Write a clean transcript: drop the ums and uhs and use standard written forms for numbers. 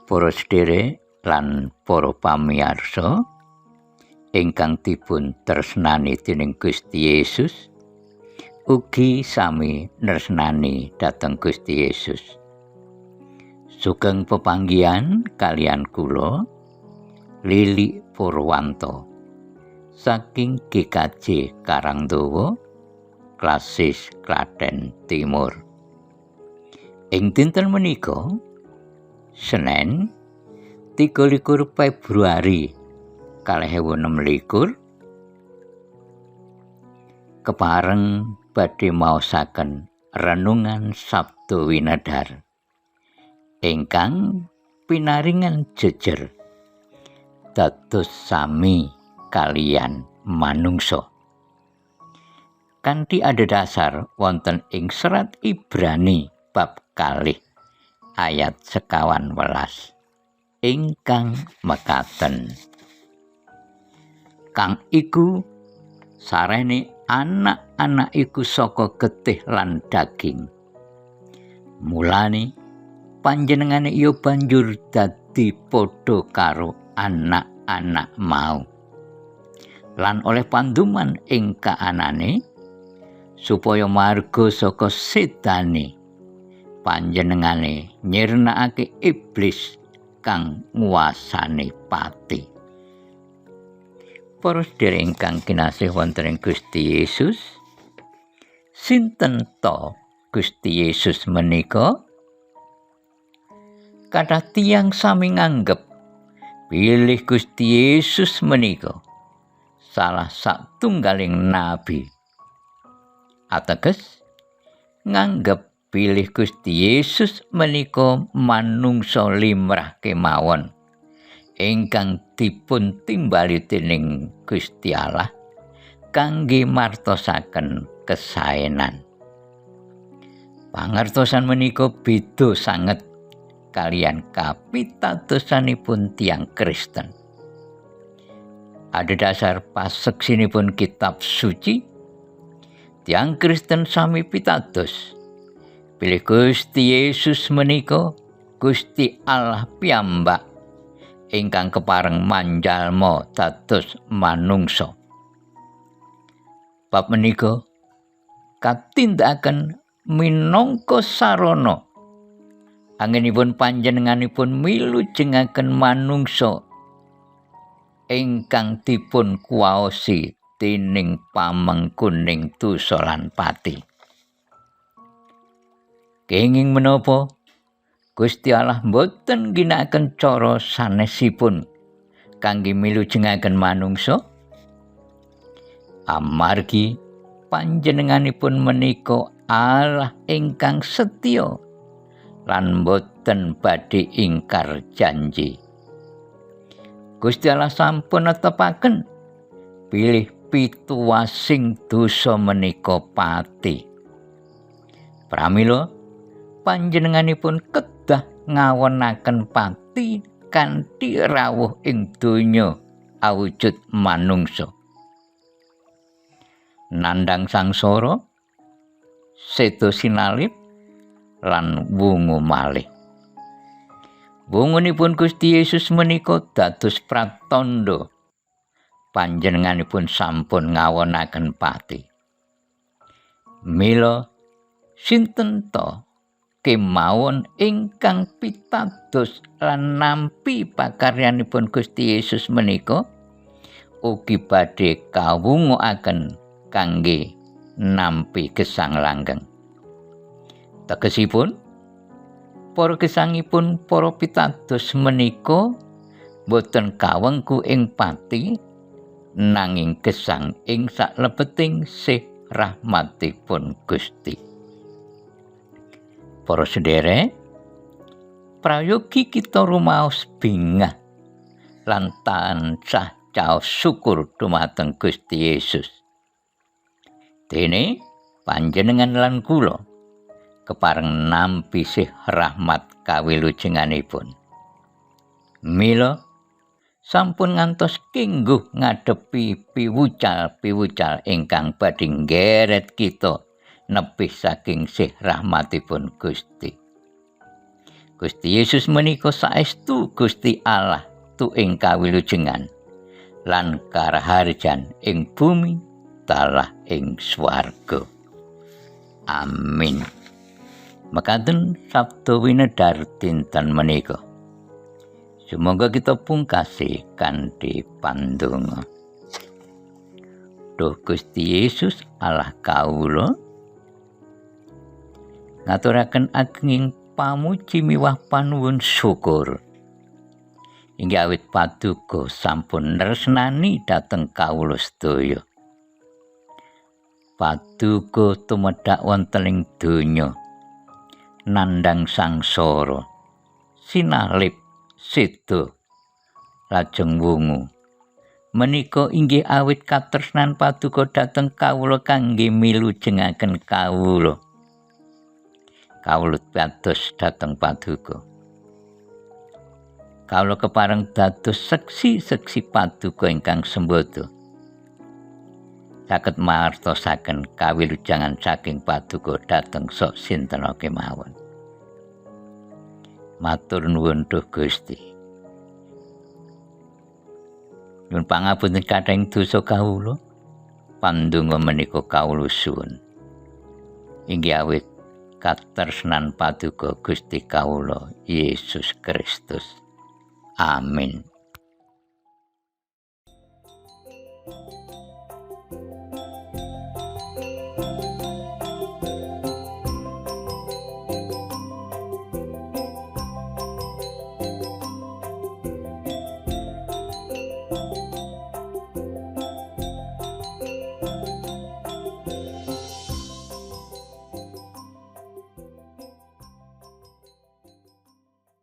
Para sedherek lan para pamirsa ingkang dipun tresnani dening Gusti Yesus, ugi sami nresnani dhateng Gusti Yesus. Sugeng pepanggihan kalian kula Lili Purwanto saking GKJ Karangdowo, Klasis Klaten Timur. Ing dinten menika Senin 23 Februari 2026 kepareng badhe maosaken renungan Sabtu Winedhar ingkang pinaringan jejer dados sami kalian manungsa. Kanthi adhedhasar wonten ing serat Ibrani bab 2 ayat 15 ingkang mekaten. Kang iku sarene anak-anak iku saka getih lan daging. Mulane panjenengane ya banjur dadi padha karo anak-anak mau. Lan oleh panduman ing kaanane supaya marga saka sedane panjenengane nyirnakake iblis kang nguasani pati. Para sedherek ingkang kinasih wonten ing Gusti Yesus, sinten to Gusti Yesus menika? Kathah tiyang sami nganggep bilih Gusti Yesus menika salah satunggaling nabi. Ateges nganggep bilih Gusti Yesus menika manungsa limrah kemawon ingkang dipun timbali dening Gusti Allah kangge martosaken kesaenan. Pangertosan menika beda sanget kalian kapitadosanipun tiyang Kristen. Adhedhasar paseksinipun kitab suci, tiyang Kristen sami pitados bilih Gusti Yesus menika Gusti Allah piyambak ingkang kepareng manjalma dados manungsa. Bab menika katindakaken minangka sarana anggenipun panjenenganipun milujengaken manungsa ingkang dipun kuwaosi dening pamengkuning dosa lan pati. Kenging menapa Gusti Allah mboten ngginakaken cara sanesipun kangge milujengaken manungsa? Amargi panjenenganipun menika Allah ingkang setya lan mboten badhe ingkar janji. Gusti Allah sampun netepaken bilih pituwasing dosa menika pati. Pramila panjenenganipun kedah ngawonaken pati kanthi rawuh ing donya awujud manungsa. Nandhang sangsara, seda sinalib lan wungu malih. Wungunipun Gusti Yesus menika dados pratandha panjenenganipun sampun ngawonaken pati. Mila sinten to kemawon ingkang pitados lan nampi pakaryanipun Gusti Yesus menika ugi badhe kawungukaken kangge nampi gesang langgeng. Tegesipun para gesangipun para pitados menika boten kawengku ing pati nanging gesang ing saklebeting sih rahmatipun Gusti. Para sedherek, prayogi kita rumaos bingah lan tansah caos syukur dumateng Gusti Yesus. Dene panjenengan lan kula kepareng nampi sih rahmat kawilujenganipun. Mila sampun ngantos kingguh ngadepi piwucal-piwucal ingkang badhe nggeret kita Nepih saking sih rahmatipun Gusti. Gusti Yesus menika saestu Gusti Allah tu ing kawilujengan lan karaharjan ing bumi talah ing swarga. Amin. Mekaten sabda winedhar dinten menika. Sumangga kita pungkasi kanthi pandonga. Duh Gusti Yesus Allah kawula ngaturaken agenging pamuji miwah panuwun syukur. Inggih awit paduka sampun nresnani dhateng kawula sedaya. Paduka tumedhak wonten ing donya nandhang sangsara, sinalib, seda, lajeng wungu. Menika inggih awit katresnan paduka dhateng kawula kangge milujengaken kawula. Kawula pados dhateng paduka. Kawula kepareng dados seksi-seksi paduka ingkang sembada. Saged martosaken kawilujengan saking paduka dhateng sok sinten kemawon. Matur nuwun duh Gusti. Nyuwun pangapunten kathahing dosa kawula. Pandonga menika kawula suwun. Inggih awit katresnan paduka Gusti kawula Yesus Kristus. Amin.